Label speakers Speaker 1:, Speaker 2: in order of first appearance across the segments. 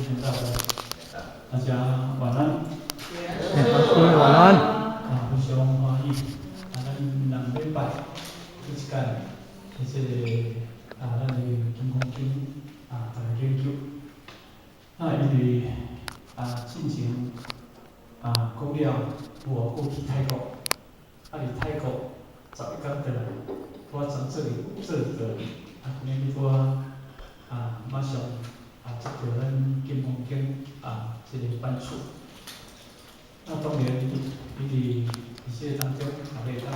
Speaker 1: 謝大家，大家晚安。
Speaker 2: 各位晚安。
Speaker 1: 啊，非常歡喜，啊，咱兩禮拜這一屆，這個啊，咱的金剛經啊，大家研究。啊，因為啊，進前啊，講了，我過去泰國，啊，佇泰國11工轉來，我從這裡這裡轉來，啊，今日我啊，馬上啊，接著咱金剛經啊，這個班次。那當然，伊佇這個當中，也會當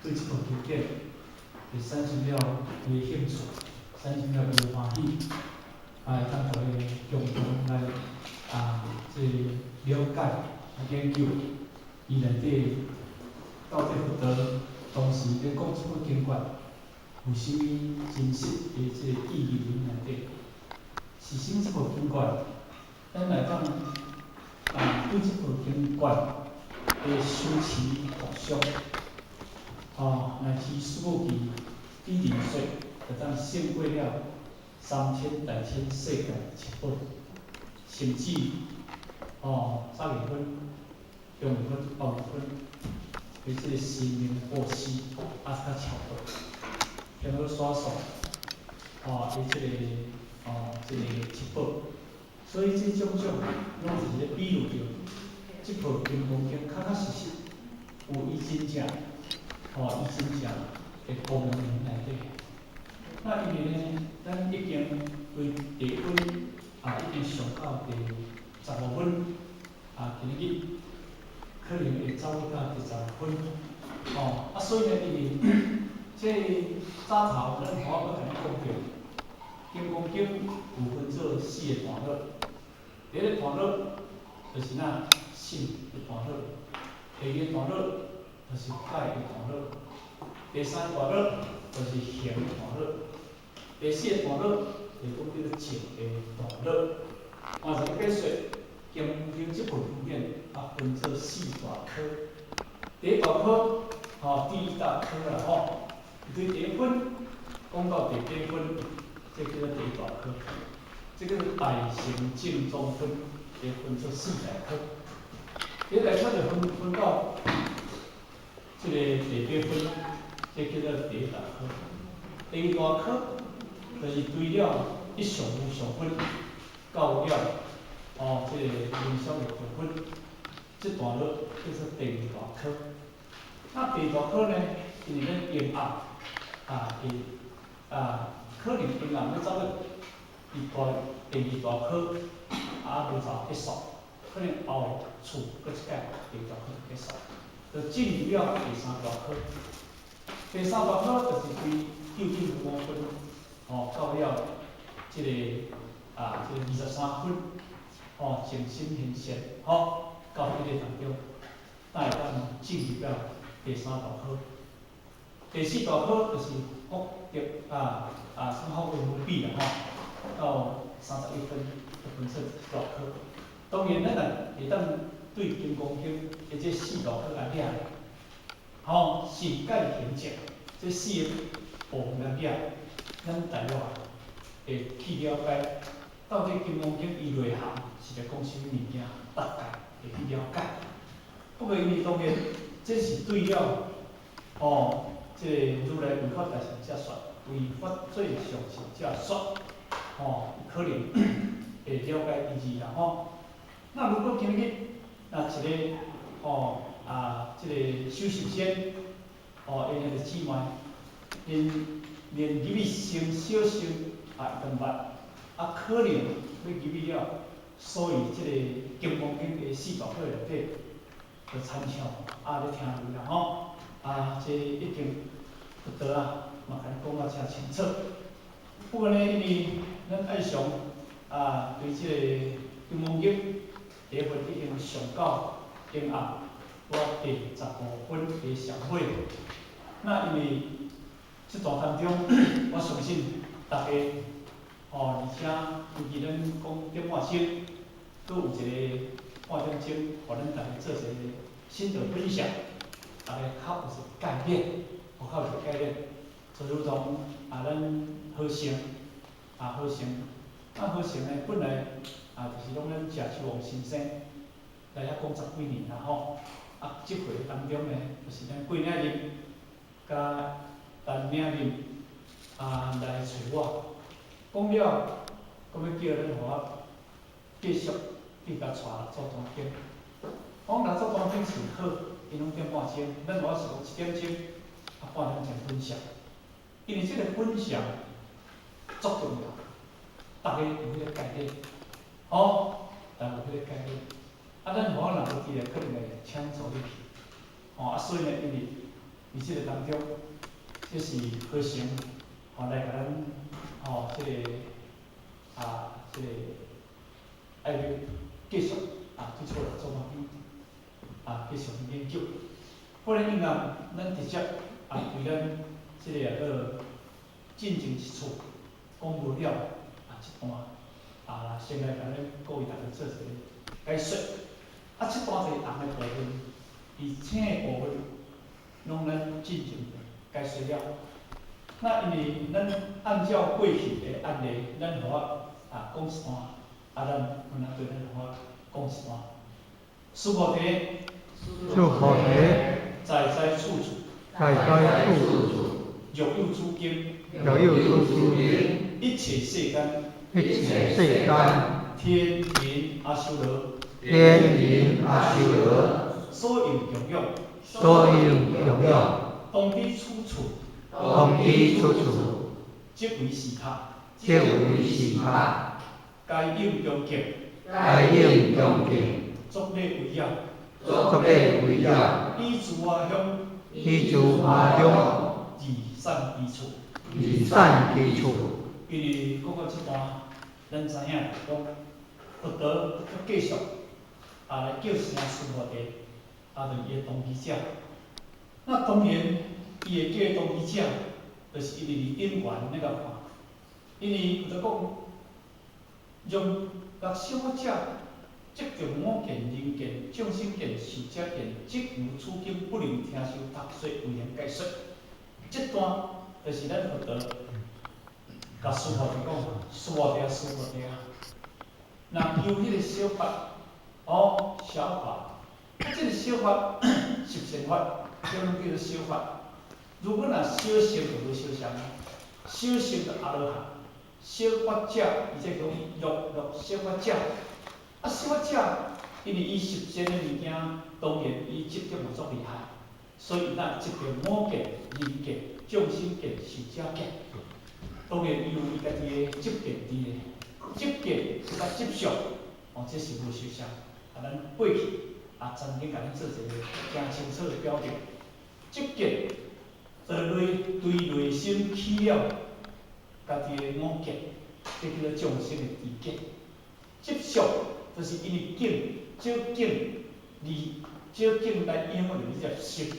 Speaker 1: 對這部經典會產生了伊的興趣，產生了伊的歡喜，啊，會當逐家共同來啊，這個了解啊研究伊內底到底佛陀當時咧講這部經卷有啥物真實的這個意義佇內底？是啥物這部經卷，咱來當啊，對這部經卷的修持福相，哦，乃至四無記比擬說，就當勝過了三千大千世界七寶，甚至哦，早二分、中二分、後二分的這個神明布施，啊，較超過，聽好刷數，哦，伊這個哦，這個七寶。所以這種種攏是咧比喻著，這部金剛經確確實實有伊真正，吼，伊真正的功能佇內底。那因為呢，咱已經對第一分啊，已經上到第15分，啊，今日可能會走到第16分，吼，啊，所以呢，因為這早頭咱頭仔閣共你講著，金剛經有分做四個段落。第一個段落就是哪信的段落，第二個段落就是解的段落，第三個段落就是行的段落，第四個段落就講叫做證的段落。換一個說，金剛經這部經典啊，分做四大科。第一大科，吼，第一大科啦吼，對第一分講到第八分，這叫做第一大科。這個大乘正宗分，會分做四大科。第一大科就分到這個第八分，這叫做第一大科。第二大科就是對了一相無相分，到了哦，這個無相無相分，這段落叫做第二大科。那第二大科呢，因為咱應壓啊，會啊，可能應壓欲走到第二大科啊，無走結束，可能後次閣一擺第二大科就結束，就進入了第三大科。第三大科就是對究竟無分，哦，到了這個啊，這個23分，哦，淨心現前，吼，到彼個當中，才會當進入了第三大科。第四大科就是福德啊啊，什麼福德無比啦吼，到31分就分做大科。當然，咱若會當對金剛經的這四大科來掠，吼，信解行證這四個部分來掠，咱大約會去了解，到底金剛經伊內涵是咧講啥物物件，大概會去了解。不過因為當然，這是對了，哦，這個如來為法大乘者說，為法最上乘者說，吼，可能會了解意義啦吼。那如果今日若一個吼啊，這個修習生，吼，𪜶兄弟姊妹，𪜶連入去先小乘也會當捌，啊，可能欲入去了，所以這個金剛經的四大科內底，就參照啊咧聽落啦吼，啊，這已經佛陀啊，嘛共你講甲誠清楚。不過呢，因為咱愛常啊，對這個金剛經第一份已經上到經案，我第15分的上尾。那因為這段當中，我相信大家吼，而且尤其咱講點半鐘，閣有一個半點鐘，予咱大家做一個心得分享，大家較有一個概念，有較有一個概念，就如同啊，咱和尚啊，和尚啊，和成呢，本來啊，就是講咱謝秋旺先生來遐講十幾年啦吼。啊，這回當中呢，就是咱桂嶺林佮陳嶺林啊來揣我，講了，閣欲叫咱予我繼續去共帶做單經。我講若做單經是好，𪜶攏點半鐘，咱我是講一點鐘，啊半點鐘分享。因為這个分享足重要，逐家有彼个概念，吼，逐家有彼个概念。啊，咱予我若無佇咧，可能會搶走入去。吼，啊，所以呢，因為佇這个當中，這是和成，吼來共咱，吼，這个啊，這个愛欲繼續啊，去厝內做單經，啊，繼續去研究。不然應啊，咱直接啊，對咱這个啊個進前一次講無了啊，這段啊，先來共咱各位大家做一個解說。啊，這段就是紅的部分，而青的部分，攏咱進前解說了。那因為咱按照過去的案例，咱予我啊講一段，啊，咱分仔對咱予我講一段。須菩提，
Speaker 2: 須菩提，
Speaker 1: 在在處處，
Speaker 2: 在在處處，
Speaker 1: 若有諸經，
Speaker 2: 若有諸經，
Speaker 1: 一切世間，
Speaker 2: 一切世間，
Speaker 1: 天人阿修羅，
Speaker 2: 天人阿修羅，
Speaker 1: 所應供養，
Speaker 2: 所應供養，
Speaker 1: 當彼此處，
Speaker 2: 當彼此處，
Speaker 1: 即為時刻，
Speaker 2: 即為時刻，
Speaker 1: 皆應恭敬，
Speaker 2: 皆應恭敬，
Speaker 1: 作禮圍繞，
Speaker 2: 作禮圍繞，
Speaker 1: 以諸華香，
Speaker 2: 以諸華香，
Speaker 1: 而散其處，
Speaker 2: 而散其處。
Speaker 1: 因為講到這段，咱知影講佛陀閣繼續啊來叫聲須菩提，啊，就是伊的同居者。那當然，伊會叫同居者，就是因為佇頂懸咧共看，因為佛陀講，用若小法者，執著我見、人見、眾生見、壽者見，即由此經不能聽受讀說為行解說。這段就是咱佛陀共須菩提講，須菩提啊，須菩提啊，若求彼个小法，哦，小法，啊，這个小法十善法，這攏叫做小法。如果若小乘就無相像，小乘就阿羅漢，小法者，伊這講若若小法者，啊，小法者，因為伊十善的物件，當然伊執著嘛足厲害，所以伊若執著我見、人見、眾生見、壽者見，當然伊有伊家己的執見佇咧，執見佮執相，哦，這是無相像。啊，咱過去啊曾經共咱做一个誠清楚的表明，執見就內對內心起了家己的我見，這叫做眾生的知見。執相就是因為境照境而照境來影響著你這心，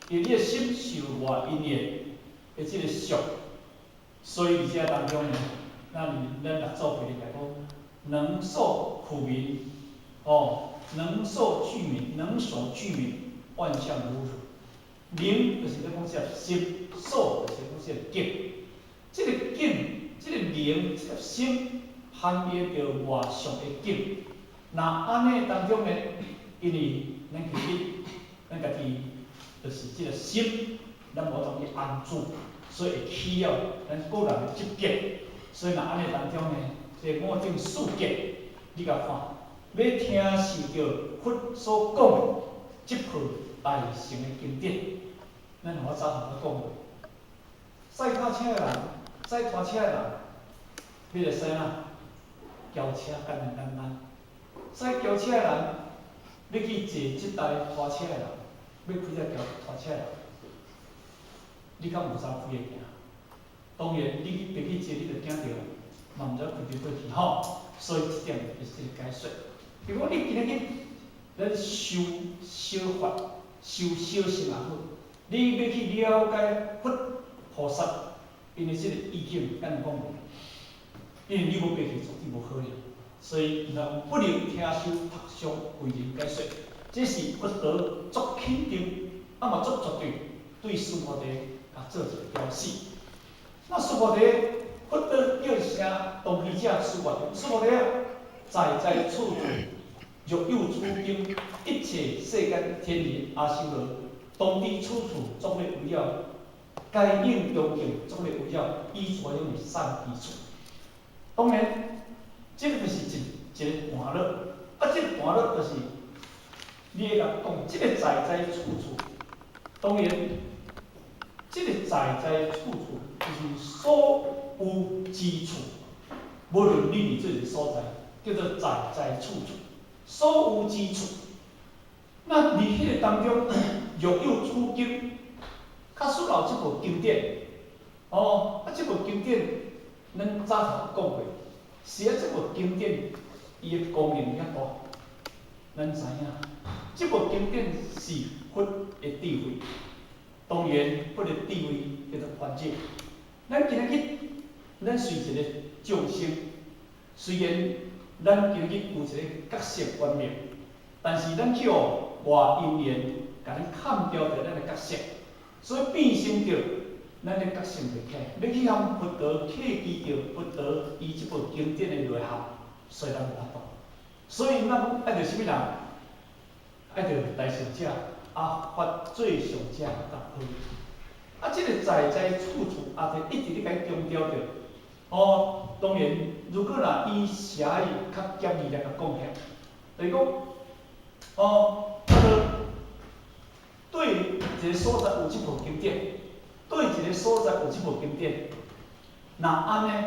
Speaker 1: 因為你的心受外因緣的這个相，所以佇這當中呢，咱六祖輩來講，能受苦名，哦，能受具名，能所具名，萬象如如。能就是咧講這個心，所就是講這個境。這個境，這個能，這個心，含義著外相的境。若按呢當中呢，因為咱其實咱家己就是這個心，咱無當去安住，所以會起了咱個人的執見。所以若按呢當中呢，這個五蘊四見，你共看，欲聽受著佛所講的這部大乘的經典，咱予我早頭咧講過，駛腳車的人，駛拖車的人，彼會使哪？轎車簡單簡單。駛轎車的人，欲去坐這台拖車的人，欲開這轎拖車的人，你敢有走開會行？當然，你去別去坐，你就驚著，嘛毋知開佗佗去吼。所以這點就是這個解說。如果你今日去咱修小法、修小乘也好，你欲去了解佛菩薩，因為這個意境，咱講無，因為你無爬去，絕對無可能。所以，人不能聽受讀誦為人解說，這是佛陀足肯定，啊嘛足絕對對須菩提共做一個表示。那須菩提，佛佛陀叫啥當機者思惟，思惟啊，在在處處，若有此經，一切世間天人阿修羅，當知此處總咧圍繞，皆應恭敬總咧圍繞，以諸樣的善知識。當然，這个就是一一個段落，啊，這個段落就是你會共講，這個在在處處，當然，這個在在處處就是所有之處，無論你佇這个所在，叫做在在處處，所有之處。那佇彼個當中，若有此經，假使有這部經典，哦，啊，這部經典，咱早頭講過，是啊，這部經典伊的功能遐大，咱知影，這部經典是佛的智慧，當然佛的智慧叫做般若。咱今仔日，咱隨一個眾生，雖然咱今日有一個覺醒圓明，但是咱去予外因緣共咱砍掉著咱的覺醒，所以變成著咱的覺醒袂起來，欲去向佛陀契機著佛陀伊這部經典的內涵，所以咱無法度。所以咱講愛著啥物人？愛著大乘者，啊法最上者甲好。啊，這個在在處處，啊，就一直咧共伊強調著。哦，當然，如果若以狹義較狹義來共講起來，就是講，哦，啊，就對一個所在有這部經典，對一個所在有這部經典，若按呢，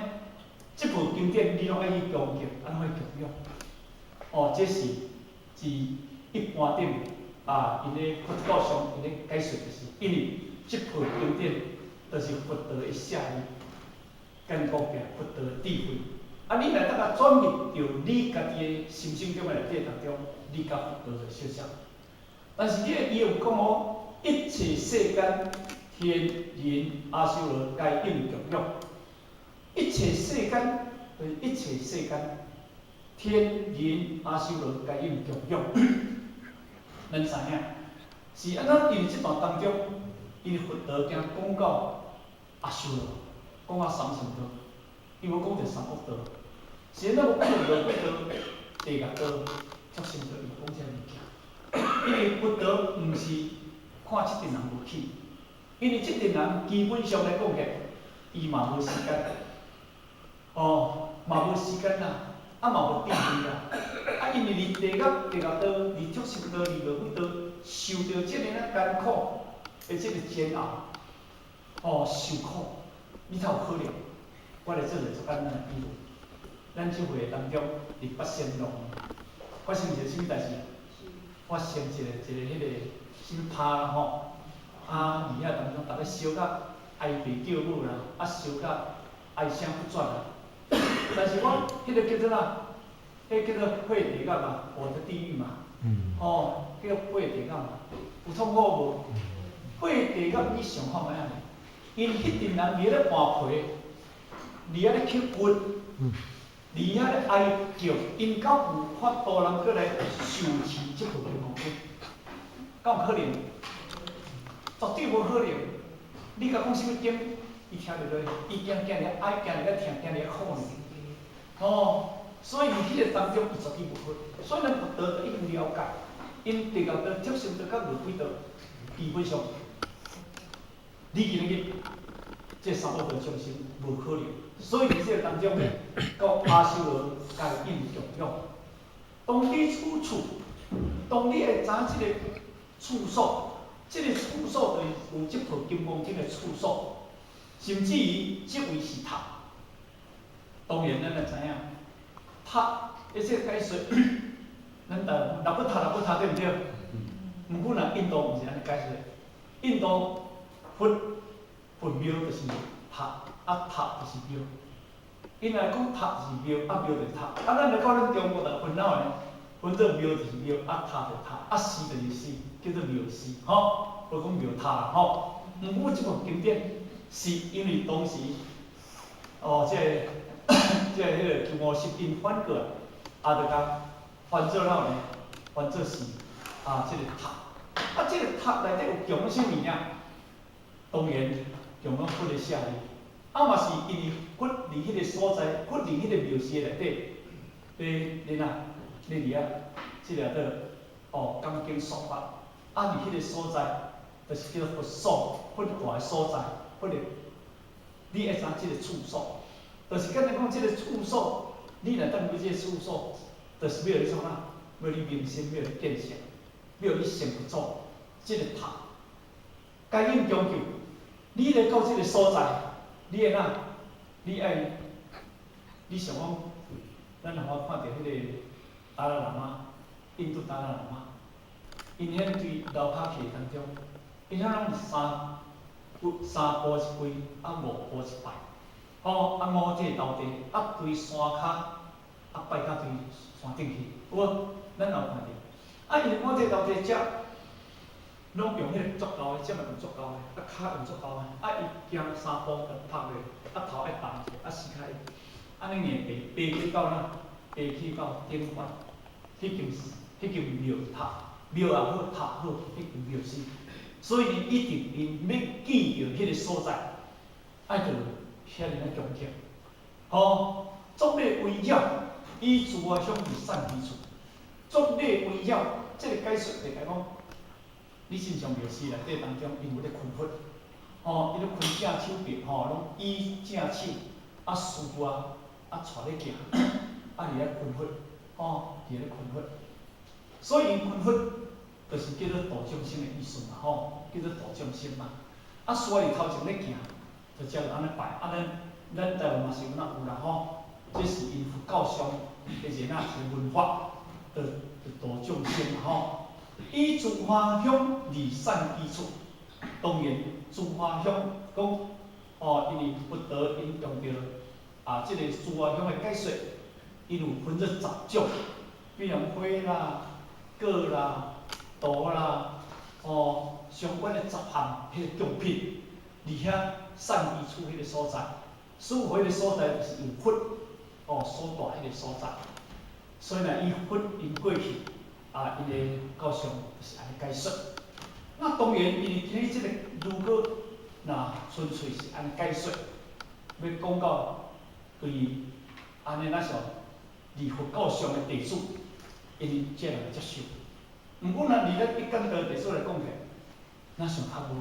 Speaker 1: 這部經典你攏愛去恭敬，按怎去供養？哦，這是佇一般頂啊，𪜶咧佛教上𪜶咧解說，就是因為這部經典就是佛陀的寫意，簡講起來佛陀的智慧。啊，你若當共轉入著你家己的心性中的內底當中，你佮佛陀就相像。但是你伊有講哦，一切世間天人阿修羅皆應供養。一切世間，就是一切世間天人阿修羅皆應供養。咱知影是按怎？因為這段當中，因為佛陀經講到阿修羅，講到三乘道，伊無講著三惡道。是按怎無講著餓鬼道、地獄道、畜生道，伊無講這物件。因為佛陀毋是看這陣人無起，因為這陣人基本上來講起來，伊嘛無時間，哦，嘛無時間啦，啊嘛無智慧啦，啊因為佇地獄、地獄道、佇畜生道、佇餓鬼道，受著這爾仔艱苦的這個煎熬，哦，受苦，你才有可能。我來做一個足簡單的比喻，咱這回當中，佇八仙路發生一個啥物代誌？發生一個一個彼個啥物拍啦吼，啊，佇遐當中，逐家燒甲哀爸叫母啦，啊燒甲哀聲不絕啦。但是我彼個叫做啥？彼個叫做火地獄嘛，火的地獄嘛。吼，叫火地獄嘛，有痛苦無？火地獄你想看覓仔？𪜶彼陣人佇咧換皮，佇遐咧刻骨，佇遐咧哀叫，𪜶敢有法度人閣來受持這部金剛經？敢有可能？絕對無可能。你共講啥物經，伊聽袂落，伊驚驚咧哀，驚咧疼，驚咧苦呢。吼，所以佇彼個當中，伊絕對無可能。所以咱佛陀已經了解，𪜶地獄道、畜生道、佮餓鬼道，基本上，你今日這三惡道眾生無可能。所以佇這個當中呢，到阿修羅皆應供養。當你處處，當你會知影這個處所，這個處所就是有這部金剛經的處所，甚至於這位是塔。當然，咱也知影，塔，伊這個解說，咱台灣六不塔六不塔對毋對？毋過若印度毋是按呢解說，印度佛佛廟就是塔，啊塔就是廟。𪜶來講塔就是廟，啊廟就是塔。啊，咱來到咱中國就分哪呢？分做廟就是廟，啊塔就是塔，啊寺就是寺，叫做廟寺，吼，無講廟塔吼。毋過這部經典是因為當時，哦，這個這個彼個鳩摩羅什𪜶翻過來，啊，就共翻做哪呢？翻做是啊，這個塔。啊，這個塔內底有供啥物件？當然，供養佛的舍利。啊嘛是因為佛佇彼个所在，佛佇彼個廟寺內底，咧咧哪，咧佇遐，這个叫哦講經說法。啊，佇彼个所在，就是叫做佛所，佛住的所在，佛的，你愛知影這个處所，就是簡單講，這个處所，你若當入這个處所，就是欲予你創啥？欲予你明心，欲予你見性，欲予你成佛祖，這个塔，該應恭敬。你來到這个所在，你會哪？你愛，你想講，咱若我看著彼个達賴喇嘛，印度達賴喇嘛，𪜶遐對樓跤去當中，𪜶遐攏是三步三步一跪，啊五步一拜，吼啊五體投地，啊對山跤，啊拜到對山頂去，有無？咱也有看著。啊，𪜶五體投地遮，攏用彼个足厚的，這嘛用足厚的，啊跤用足厚的，啊伊行三步就拍落，啊頭愛動一下，啊死較按呢硬爬，爬去到哪？爬去到頂懸，彼間彼間廟塔，廟也好，塔好，彼間廟寺。所以𪜶一定𪜶欲見著彼个所在，愛著遐爾仔恭敬。吼，作禮圍繞，以諸華鄉為散居處。作禮圍繞，這個解說就講，你親像廟寺內底當中，𪜶有咧熏佛，吼，伊咧熏正手爿，吼，攏以正手，啊，師父啊，啊，帶咧行，啊，佇遐熏佛，吼，佇遐咧熏佛。所以𪜶熏佛，就是叫做度眾生的意思嘛，吼，叫做度眾生嘛。啊，師父佇頭前咧行，就才就按呢拜，啊，咱咱台灣嘛是有那有啦，吼，這是𪜶佛教上的一個哪一個文化，就就度眾生嘛，吼。以諸華香離散居處，當然諸華香講，哦，因為佛陀𪜶用著啊，這個諸華香的解說，伊有分做十種，比如花啦、果啦、桃啦，哦，相關的十項彼个供品，佇遐散居處彼个所在，所有彼个所在就是有佛哦所住彼个所在，所以呢，以佛𪜶過去啊，𪜶的教上就是按呢解說。那當然，因為今日這个如果若純粹是按呢解說，欲講到對按呢，若像佇佛教上的弟子，𪜶才會接受。毋過若佇咱一般的弟子來講起來，那上較無，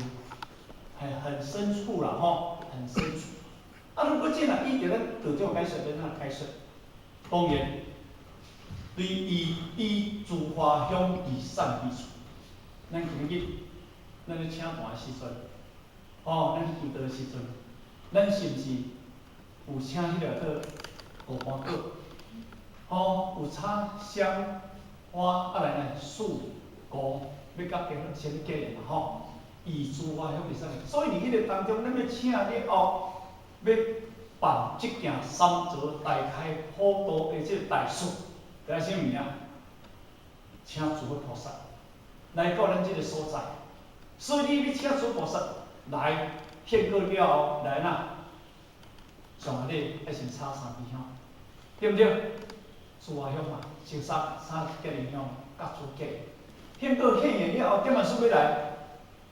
Speaker 1: 很很深處啦吼，很深處。啊，如果這若依著咱道長解說，欲按怎解說？當然，對伊以諸華香而散居處，咱今日咱咧請壇的時陣，吼，咱去祈禱的時陣，咱是毋是有請彼个叫五瓣果？吼，有插香花啊來呢四五欲佮加先加嘛吼，以諸華香而散居，所以佇彼个當中，咱欲請了後，欲辦這件三座大開普度的這個大事，著愛啥物件？請諸佛菩薩來到咱這個所在。所以你欲請諸菩薩來獻過了後，來哪？上下禮愛先插三支香，對毋對？諸華香嘛，先插插結靈香，佮諸結。獻過獻完了後，點仔數欲來，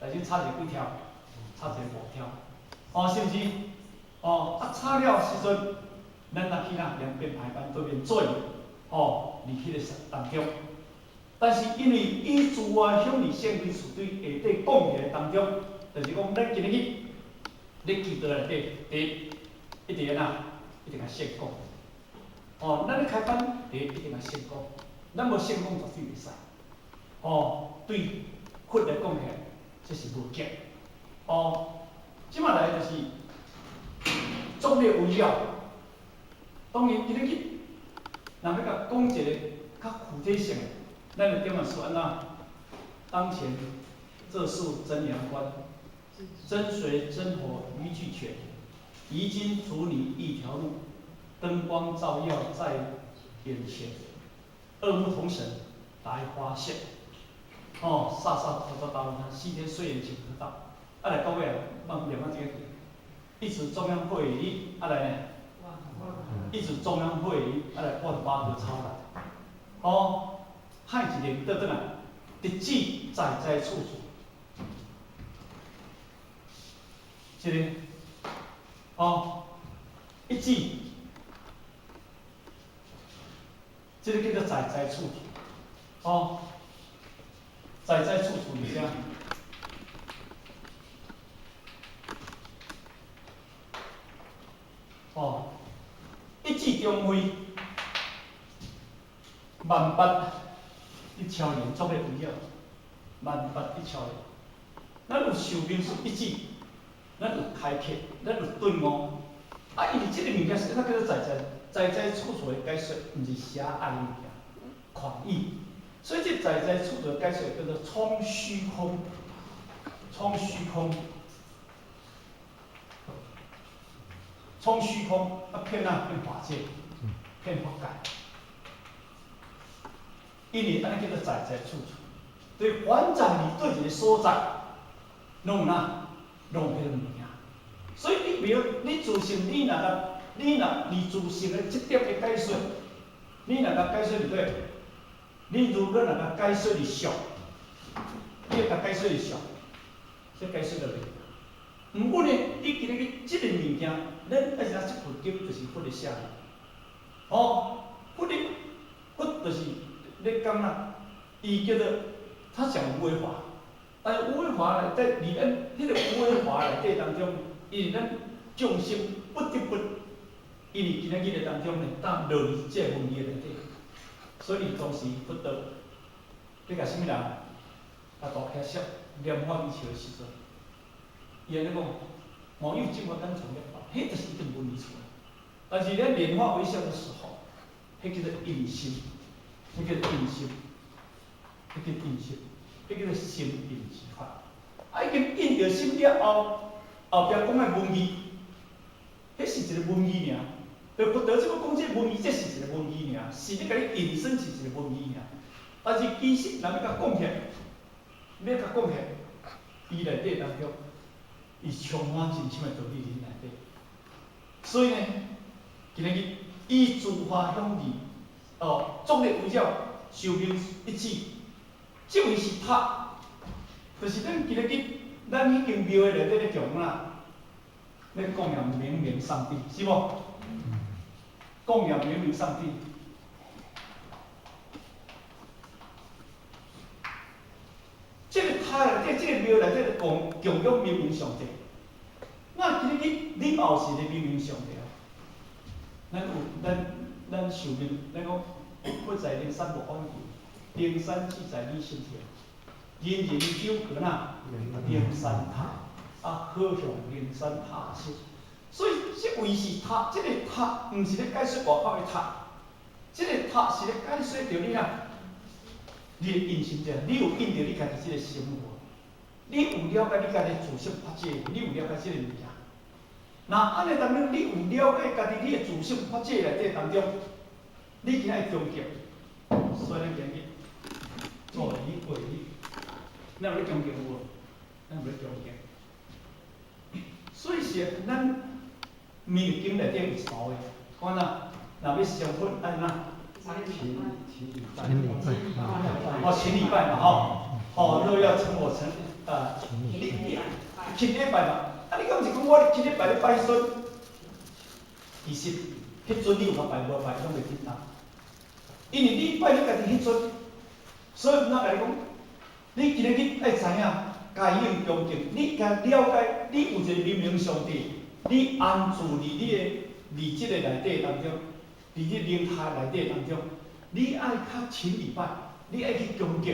Speaker 1: 來先插一個幾條？插一個五條。哦，是毋是？哦，啊插了時陣，咱若去哪兩邊排班對面做，吼，佇彼個當中。但是因為以諸華香而散居處對下底講起來當中，就是講咱今日去，咧祈禱內底，第一一定按怎？一定愛獻供。哦，咱咧開班，第一一定愛獻供，咱無獻供絕對袂使。哦，對佛來講起來，這是無敬。哦，這馬來就是作禮圍繞，當然今日去，若欲共講一個較具體性的，咱的點仔數按怎？當前這是真陽觀，真水真火一俱全，已經處你一條路，燈光照耀在眼前，二目同神來發現。哦，剎剎頭頭到西天睡眼前得到，啊來到尾啊，慢念啊這個一直中央會議，啊來呢？一直中央會議，啊來萬八個超來，哦，亥一年倒轉來，直指在在處處，這個哦，一指，这个叫做在在处处，哦，在在处处伫遮。哦，一指中位，万八一超然，作个围绕，万八一超然。咱有寿命是一指，咱有开启，咱有顿悟。啊，因为这个物件是咱叫做在在在在处处的解说，毋是狭隘的物件，宽义。所以这在在处处的解说叫做冲虚空，冲虚空。冲虚空，啊骗啊骗法界，骗法界。因为按呢叫做在在处处，对，凡在你对一个所在，拢有哪，拢有彼个物件。所以你袂晓，你自性，你若共，你若离自性的这点的解说，你若共解说伫佗，你如果若共解说伫相，你会共解说伫相，这解说就袂。毋过呢，你今日去这个物件，咱爱知影这佛经就是佛的写的。哦，佛的佛就是咧讲啦，伊叫做他讲无为法，但是无为法内底，伫咱彼个无为法内底当中，因为咱众生不得不，因为今仔日的当中呢，当落伫这个问题内底，所以当时佛陀咧共啥物人，共大迦叶拈花微笑的时阵。伊按呢讲，我有正法单从咧法，彼就是已经分离出来。但是咧拈花微笑的时候，彼叫做印心，彼叫做印心，彼叫印心，彼叫做心印之法。啊，已经印著心了后，后壁讲的文字，彼是一个文字尔。就佛陀这个讲这个文字，这是一个文字尔，是咧共你引申是一个文字尔。但是其实人欲共讲起来，欲共讲起来，伊内底当中。伊充满真深的道理伫内底，所以呢，今日以诸法相义，哦，作业围绕寿命一指，这位是塔，就是咱今日咱彼间庙的内底咧供啦，咧供养明明上帝，是无？供养明明上帝。这个塔内底，这个庙内底供供养明明上帝。那今日你嘛有是咧明明上帝啊？咱有咱咱寿命，咱讲佛在灵山无远求，灵山只在你心头。人人有个哪灵山塔，啊，好向灵山塔修。所以这位是塔，这个塔毋是咧解说外口的塔，这个塔是咧解说著你啊。你的印心者，你有印著你家己这个心无？你有了解你家己自性法界？你有了解这个物件？若按呢当中，你有了解家己你的自性法界内底当中，你今仔会终结，所以咱今日做礼过礼，咱有咧恭敬无？咱有咧恭敬。所以是咱密经内底有一道的，讲哪，若欲成佛按怎？
Speaker 2: 勤礼拜，
Speaker 1: 哦，勤礼拜嘛，吼，哦，若要成佛成，你勤礼拜嘛，啊，你敢毋是讲我勤礼拜咧拜彼尊？其实，彼尊你有法拜无拜，拢袂振动，因为你拜你家己彼尊，所以我共你讲，你今日去爱知影，该用恭敬，你该了解，你有一个明明上帝，你安住伫你的伫这个内底当中。伫这灵塔内底当中，你爱较勤礼拜，你爱去恭敬，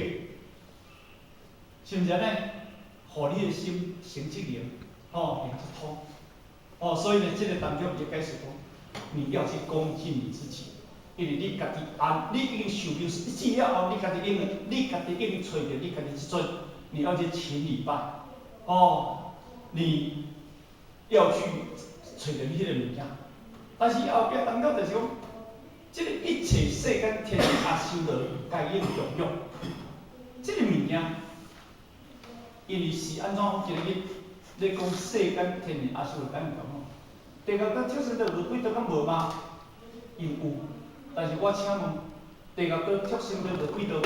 Speaker 1: 是毋是按呢？予你的心成这灵，吼，灵出通，哦，所以呢，这个当中伊解释讲，你要去恭敬你自己，因为你家己安，你已经受命一死了后，你家己已经，你家己已经揣著你家己这尊，你要去勤礼拜，哦，你要去揣著你彼个物件，但是后壁当中就是讲。这个一切世间天人阿修罗皆应供养，这个物件，因为是按怎？今日咧讲世间天人阿修罗皆应供养，地狱跟畜生道饿鬼道敢无吗？𪜶有，但是我请问，地狱跟畜生道饿鬼道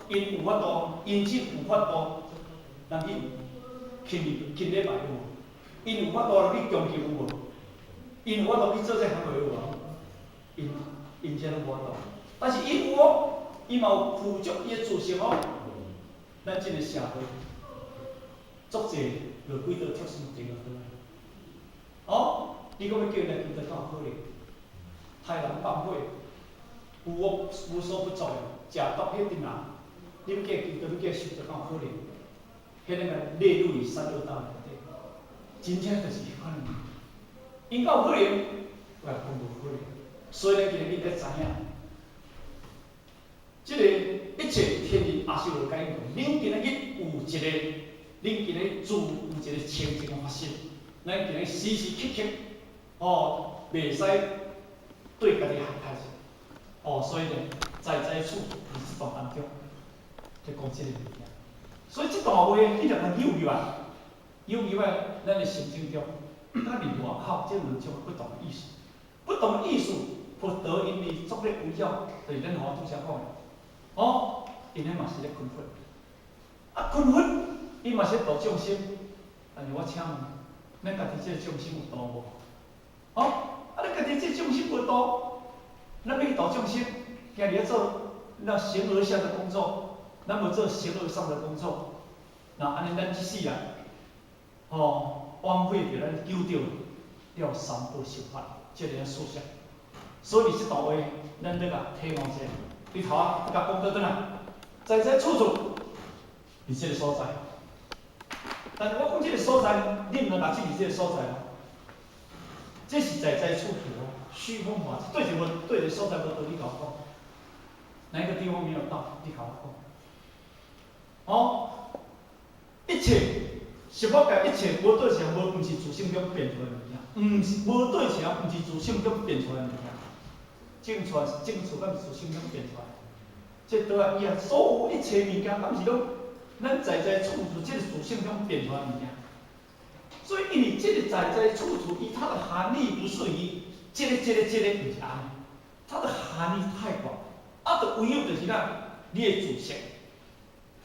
Speaker 1: ，𪜶有法度，𪜶只有法度，人去勤礼勤礼拜无？ 𪜶有法度去攻擊有無？𪜶有法度去做這行為有無？𪜶這攏無法度。但是𪜶有哦，伊嘛有付出伊的自性哦。咱這個社會，足濟落幾道特殊地就好。哦，你講欲叫𪜶來求道，敢有可能？殺人放火，無惡無所不作的，食毒彼陣人，你欲叫伊求道，欲叫伊修道，敢有可能？彼個列入於三惡道內底，真正就是彼款物。𪜶敢有可能？我講無可能。所以咱今日愛知影，這个一切天人阿修羅感應道，恁今仔日有一个，恁今日自有一个清淨的發心，咱今日時時刻刻，哦，袂使對家己害害。哦，所以呢，在在處處佇這段當中，在講這個物件。所以這段話，你若共誘入來，誘入來咱的心境中，咱佇外口這兩種不同的意思，不同的意思，佛陀因為作咧圍繞，就是咱頭拄才講的，哦，𪜶咧嘛是咧薰佛，啊，薰佛，伊嘛是咧度眾生，但是我請問，咱家己這個眾生有度無？哦，啊，咱家己這個眾生無度，咱欲去度眾生，今日咧做那形而下的工作，咱無做形而上的工作，那按呢咱這世人，吼，枉費著咱求著了三寶修法，這个思想。所以這段話，咱欲共體悟一下。你頭仔共講倒轉來，在在處處，佇這个所在。但是我講這个所在，你毋通共這是這个所在哦。這是在在處處哦，虛空法，對一個對一个所在無道理共我講。哪一個地方沒有到？你共我講。哦，一切十法界一切無對象，無毋是自性中變出來的物件，毋是無對象，毋是自性中變出來的物件。種出來，種出敢是自性中變出來？這倒來伊啊，所有一切物件，敢是攏咱在在處處這個自性中變出來的物件。所以，因為這個在在處處，伊它的含義不是以這个、這个、這個，毋是按呢，它的含義太廣。啊，就唯有就是咱你的自性，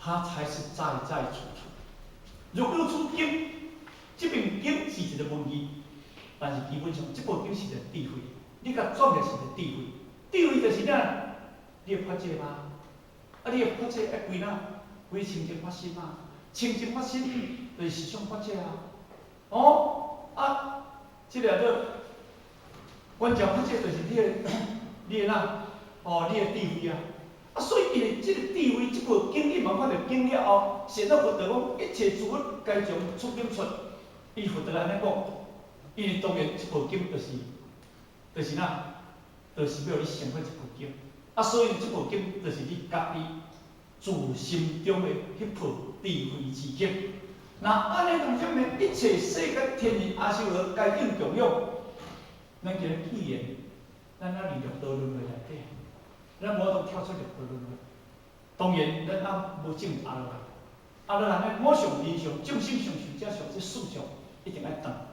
Speaker 1: 它才是在在處處。若果出經，這本經是一個文字，但是基本上這部經是一個智慧，你共轉來是一個智慧。智慧就是啥？你會發覺嗎？啊，你的法界愛歸哪？歸清淨法身啊！清淨法身就是實相法界啊！哦，啊，這个叫觀照法界，就是你的哪？哦，你的智慧啊！啊，所以因為這個智慧，這部經你慢慢就經了後，顯得佛陀講一切諸佛皆從此經出，伊佛陀按呢講，因為當然這部經就是哪？就是欲予你成佛這部經。啊，所以這部經就是你家己自心中的彼部智慧之經。若按呢當中呢，一切世間天人阿修羅皆應供養。咱今日既然咱猶佇六道輪迴內底，咱無法度跳出六道輪迴。當然，咱猶無進入阿羅漢。阿羅漢呢，我相、人相、眾生相、壽者相，這四相一定愛斷。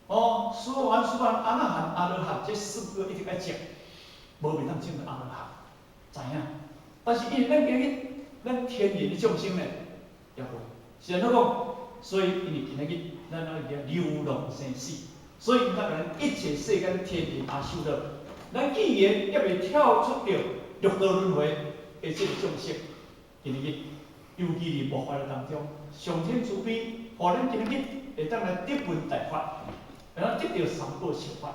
Speaker 1: 哦，須菩提、須菩提、阿那含、阿羅漢，這四個一定愛證，無袂當證阿羅漢，知影？但是因為咱今日咱天人的眾生呢，也無是按怎講？所以因為今仔日咱猶佇流浪生死，所以咱講一切世間天人阿修羅，咱既然猶未跳出著六道輪迴的這個眾生，今日尤其佇末法的當中，上天慈悲，予咱今日會當來得聞大法，會當得著三寶修法。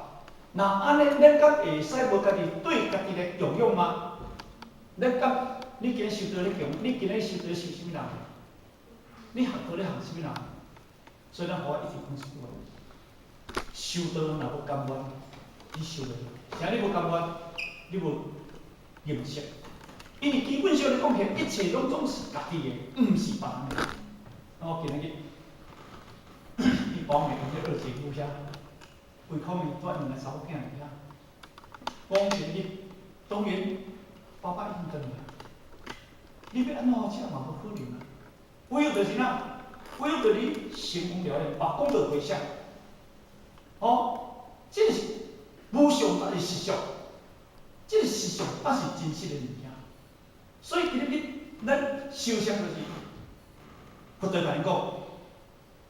Speaker 1: 若按呢，咱敢會使無家己對家己來供養嗎？咱敢？你今日修道咧供，你今日修道修啥物人？你學道咧學啥物人？所以咱佛一直講一句話：修道若無甘願，你修袂落。啥你無甘願？你無認識。因為基本上來講起來，一切攏總是家己的，毋是別人的。我今日去幫的這二姐夫遐，唯恐伊帶兩个查某囝佇遐。講今日，當然爸爸已經轉來，你欲按怎這嘛無可能啊！唯有就是哪，唯有就是你成功了咧，把功德回向。哦，這是無常才是實相，這個實相才是真實的物件。所以今日咱修行就是，佛陀共𪜶講，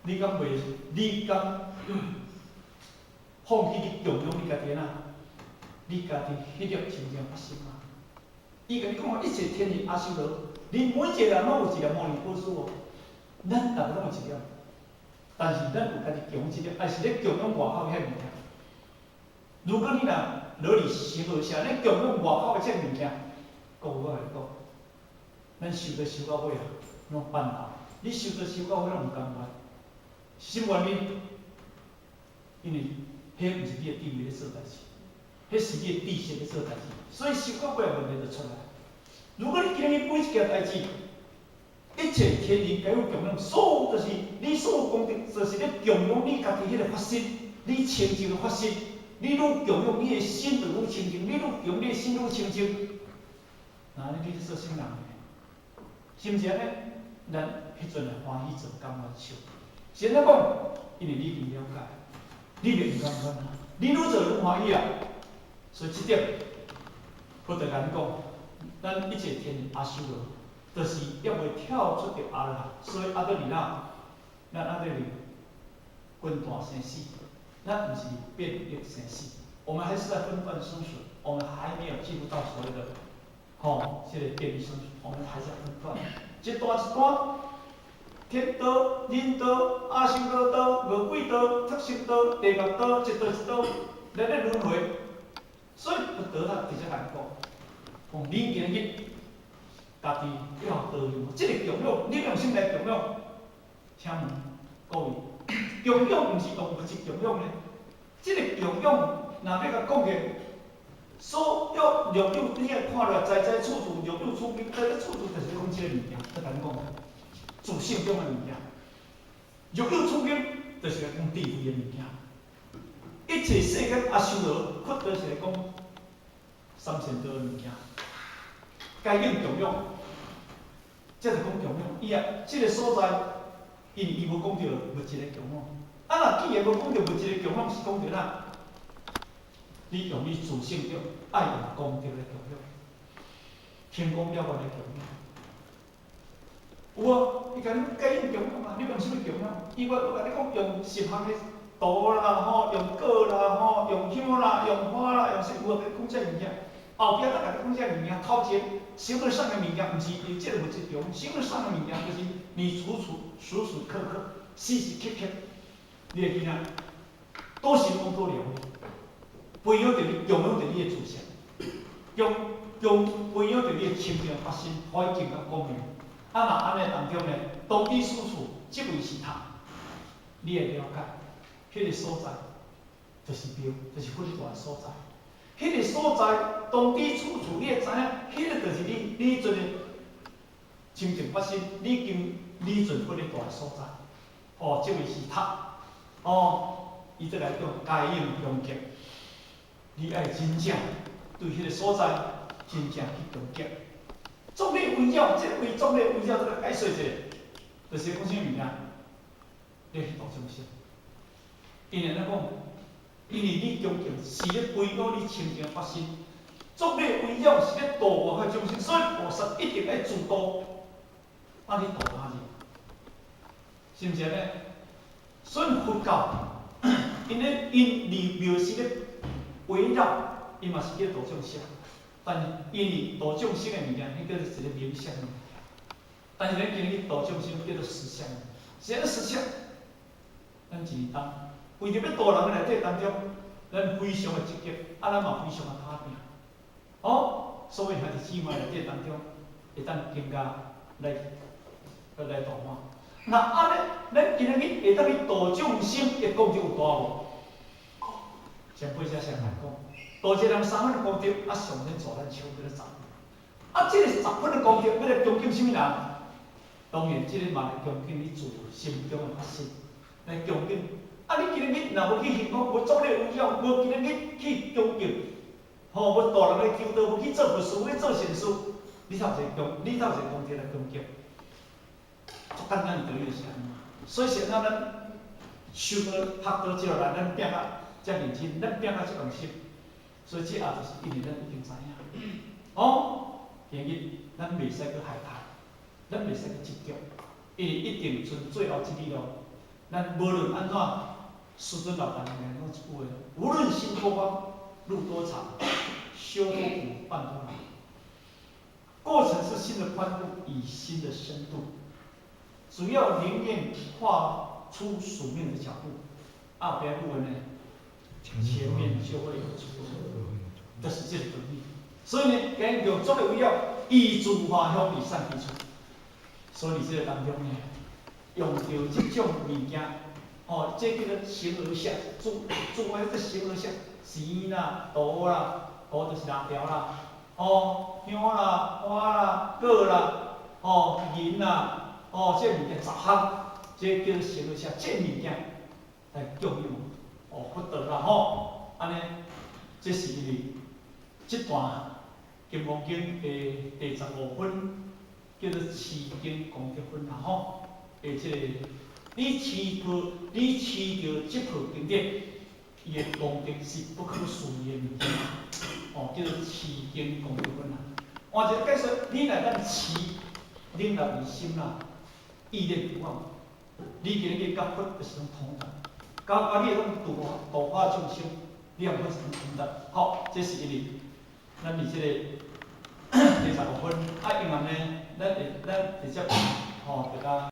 Speaker 1: 你敢袂？你敢放棄你供養你家己哪？你家己彼粒清淨發心啊！伊共你講一切天人阿修羅，你每一個人攏有一粒摩尼寶珠哦，咱逐個攏有一粒，但是咱有家己供養這粒，還是咧供養外口遐物件？如果你若落佇生活上咧供養外口的這物件，各位我共你講，咱修道修到尾啊，攏辦到。你修道修到尾攏毋甘願，是啥原因？因為彼毋是你的智慧咧做代誌，彼是你的知識咧做代誌，所以修到尾問題就出來。如果你今日每一件代誌，一切天人皆有供養，所有就是你所有功德，就是咧供養你家己彼個發心，你清淨的發心，你愈供養你的心就愈清淨，你愈供你的心愈清淨。那你咧做啥物人呢？是毋是按呢？咱彼陣會歡喜做，甘願受。是按怎講？因為你已經了解，你就毋甘願啊！你愈做愈歡喜啊！所以這點，佛就共你講，咱一切天人阿修羅，就是猶未跳出著阿羅漢，所以猶閣佇哪？咱猶閣佇分段生死，咱毋是變異生死，我們還是在分段生死，我們還沒有進入到所謂的吼，這個變異生死，我們還在分段，一段一段，天道、人道、阿修羅道、餓鬼道、畜生道、地獄道，一道一道，來咧輪迴。所以佛陀他直接共你講，講恁今日家己要道用，這個供養，你用啥物來供養？請問各位，供養毋是用物質供養呢？這個供養，若欲共講起，所有若有你愛看落來，在在處處若有處境，在在處處就是講這個物件，我共你講，自性中的物件。若有處境，就是來講智慧的物件。一切世間阿修羅，佛就是來講三賢道的物件。該應供養，這就講供養。伊啊，這個所在，因為伊無講著物質的供養。啊，若既然無講著物質的供養，是講著哪？你用你自性中愛用功德來供養，天光了願來供養。有啊，伊共你該用供養啊，你用啥物供養？伊我我共你講用十項的圖啦吼，用果啦吼，用香啦，用花啦，用啥有啊？講這物件，後壁閣共你講這物件，頭前形而上的物件，毋是佇這個物質中，形而上的物件就是你處處時時刻刻、時時刻刻，你會記得，都是功德量的，培養著你，供養著你的自性，供供培養著你的清淨發心，予伊更較光明。啊，若按呢當中呢，當彼此處，這位是塔，你會了解，彼個所在就是廟，就是佛住的所在。彼個所在，當彼此處，你會知影，彼個就是你，你陣的清淨發心，你已經你陣佛咧住的所在。哦，這位是塔，哦，伊這來講該應恭敬，你愛真正對彼個所在真正去恭敬。作禮圍繞，這個為作禮圍繞，這個解說一下，就是講啥物件？你去度眾生。因為按怎講？因為你恭敬是咧培養你清淨發心，作禮圍繞是咧度外口眾生，所以菩薩一定愛自度，啊去度他人，是毋是按呢？所以佛教，𪜶咧𪜶離廟是咧圍繞，伊嘛是叫度眾生。但是因為度眾生的物件，彼叫做一個名相的物件。但是咱今日度眾生叫做實相，啥物實相？咱一年當為著欲度人的內底當中，咱非常的積極，啊，咱嘛非常的打拚。哦，所以兄弟姊妹內底當中，會當更加來來度化。那按呢，咱今日會當去度眾生的功德有大無？前輩才先來講，度一個人三分的功德，啊，上免助咱手叫做十分。啊，這個十分的功德，欲來恭敬啥物人？當然，這個嘛來恭敬你自心中的發心，來恭敬。啊，你今日若無去行功，無作禮圍繞，無今日去恭敬，吼，無度人來求道，無去做佛事，無去做善事，你頭一個功，你頭一個功德來恭敬，足簡單的道理就是按呢。所以是按咱修道學道之後來，咱拼甲遮認真，咱拼甲這用心，所以這也就是因為咱已經知影。哦，今日咱袂使閣害怕，咱袂使閣執著，因為一定賰最後這里路，咱無論按怎，師尊老大娘講一句話：無論心多慌，路多長，修多苦，辦多難。過程是心的寬度與心的深度，主要寧願跨出宿命的腳步，後邊部分呢，前面就會有出路，就是這個道理。所以呢，經用做的為了依諸花香而散其處，所以這個當中呢，用到這種物件，哦，這叫做形而下，諸諸位這形而下，錢啦、圖啦，圖就是蠟條啦，哦，香啦、花啦、果啦，哦，銀啦，哦，這物件十項，這叫做形而下，這物件來供養，哦，佛道啦吼，按呢，這是因為這段《金剛經》的第15分，叫做持經功德分啦吼，的這個你持破，你持著這部經典，伊的功德是不可思議的物件，哦，叫做持經功德分啦。換一個解說，你若當持，你若於心啦，意念不忘，你今日佮佛就是攏同等，佮佮你會當度度化眾生，你也佛是同等。好，這是因為咱佇這個第十五分，啊，因為呢，咱會咱直接吼，就甲。